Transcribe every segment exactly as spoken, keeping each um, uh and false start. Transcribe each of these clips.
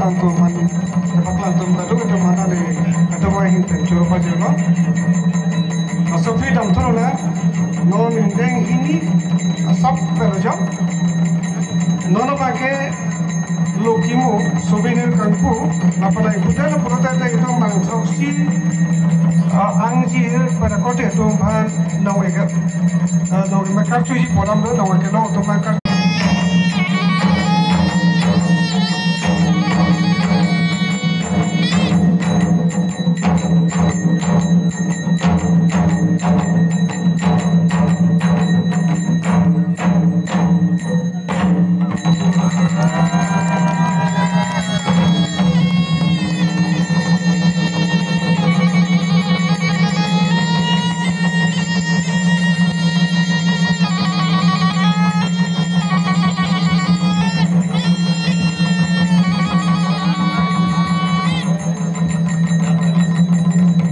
Atum aphan, paklang atum kadokave atum aphan neli atum ahin pen choro pajirlo. Laso aphi damthu lonang, non ingdeng hini asap pen lo jo. Non abangke Lokimo souvenir kangpu, lapen ai putar pulote itum bangso si, ah, angji pada kote atum aphan nang ega, ah, nang ema karchuji pu alam do, nang ega nang atum aphan kar-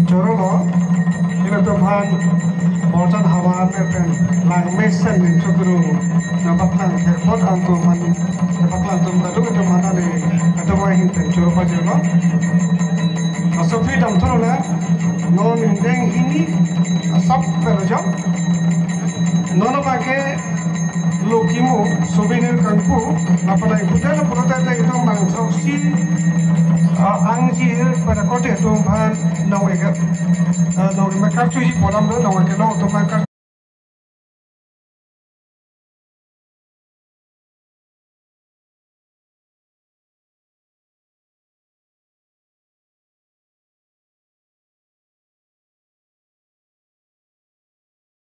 Choro lo, ilitum aphan Borjan Havar pen langmesen ning chukru nangpaklang thekpot atum aphan, nangpaklang atum kadokave atum aphan neli atum ahin pen choro pajirlo. Laso aphi damthu lonang, non ingdeng hini asap pen lo jo. Non abangke Lokimo souvenir kangpu, lapen ai putar pulote itum bangso si, ah, angji pada kote atum aphan nang ega, ah, nang ema karchuji pu alam do, nang ega nang atum aphan kar-